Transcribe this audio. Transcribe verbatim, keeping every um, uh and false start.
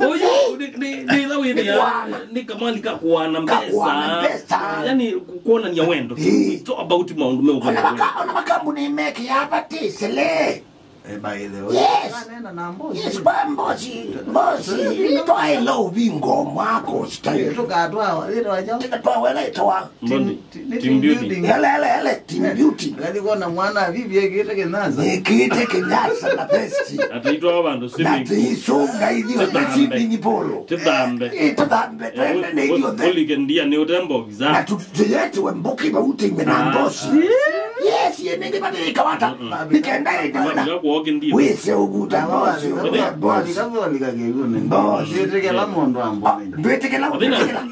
Ũyũ nĩ- nĩ- nĩ ĩla wĩthĩa nĩ kamali ka kũana mbesa. Kũana mbesa. Yani, ku- kuonania wendo. Ĩĩ. It's all about maũndũ meũkana wendo. Ona makambuni mekĩaa vati sele. Eh, by the way. Yes. Nena na mbosi. Yes, ba mbosi, mbosi. Itwaĩla ũvingo mwako style. Tukatwa wĩra wacho. Tika twawela itawa. Mboni. Team building. Ele, ele, ele, team building. Ngathi kuona mwana vivi ekĩte kĩnyasa. Ekĩte kĩnyasa na vesti. Ataitwa vandũ swimming pool. Atiisunga ithiwa na swimming pool. Tũthambe. Eh, tũthambe, twende na ithiothe. Ũlike ndia nĩ ũtembo visa. Na tu- tuyetiwe mbuki vau tĩime na mbosi. Yes, ye nĩngĩ vati ikawata. Nĩkenda ĩndĩ wĩna. Wĩse ũvuta mbosi, ũvuta mbosi. Mbosi. Ndwĩtĩkĩla mũndũ ambone. Ndwĩtĩkĩla, ndwĩtĩkĩla.